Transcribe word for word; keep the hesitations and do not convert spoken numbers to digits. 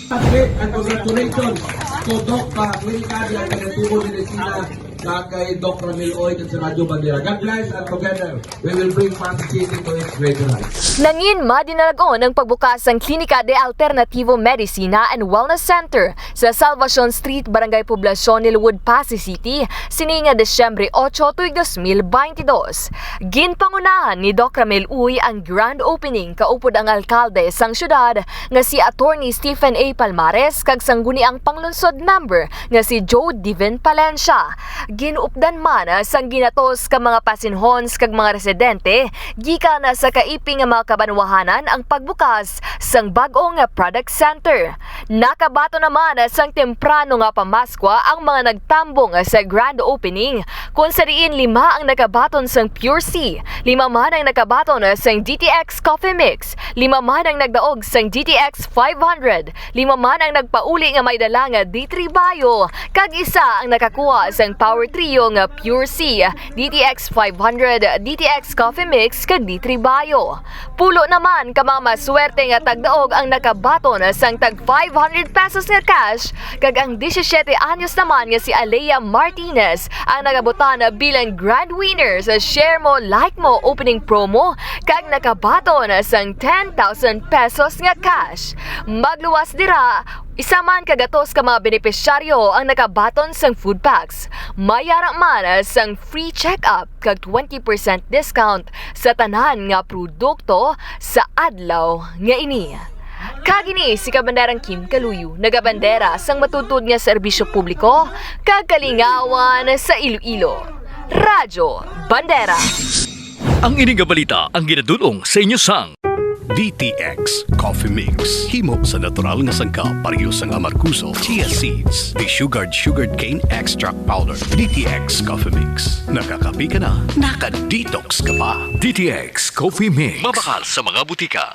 Patrick, and congratulations to Doc, uh, Clinica de Alternativo Medicina, kag kay Doc Ramil Uy, kag sa Radyo Bandera. God bless, and together, we will bring Pasig City to its greater heights. Nangin madinalagon ang pagbukas sang Klinika de Alternativo Medicina and Wellness Center sa Salvacion Street, Barangay Poblacion, Lilowood, Passi City, sini nga Disyembre ocho, tuig dos mil baynte dos. Ginpangunahan ni Doc Ramil Uy ang grand opening kaupod ang alkalde sang syudad nga si Attorney Stephen A. Palmares kag sangguniang panglungsod member nga si Joe Divin Palencia. Ginupdan man sang ginatos ka mga pasinhons kag mga residente gikan sa kaiping nga mga kabanwahanan ang pagbukas sang bag-o nga product center. Nakabaton naman sang temprano nga pamaskwa ang mga nagtambong sa grand opening, kung sa diin lima ang nakabaton sang Pure C, lima man ang nakabaton sang D T X Coffee Mix, lima man ang nagdaog sang D T X five hundred, lima man ang nagpauli nga may dala nga D three Bio, kag isa ang nakakuha sang Power Trio nga Pure C, D T X five hundred, D T X Coffee Mix, kag D three Bio. Pulo naman ka mga maswerte nga tagdaog ang nakabaton sang tag five hundred pesos nga cash, kag ang disisiete anyos naman nga si Alea Martinez ang nagabutan bilang grand winner sa Share Mo, Like Mo opening promo, kag nakabaton sang ten thousand pesos nga cash. Magluwas dira, isa man ka gatos ka mga benepisyaryo ang nakabaton sang food packs. May yara man sang free check-up kag twenty percent discount sa tanan nga produkto sa adlaw nga ini. Kag ini si Kabanderang Kim Kaluyo, nagabandera sang matuod nga serbisyo publiko kag kalingawan sa Iloilo. Radyo Bandera. Ang ini nga balita ang ginadul-ong sa inyo sang D T X Coffee Mix. Himo sa natural nga sangkap, pareho sang amargoso, chia seeds, desugared sugarcane extract powder. D T X Coffee Mix. Nakakape ka na, naka-detox ka pa. D T X Coffee Mix. Mabakal sa mga butika.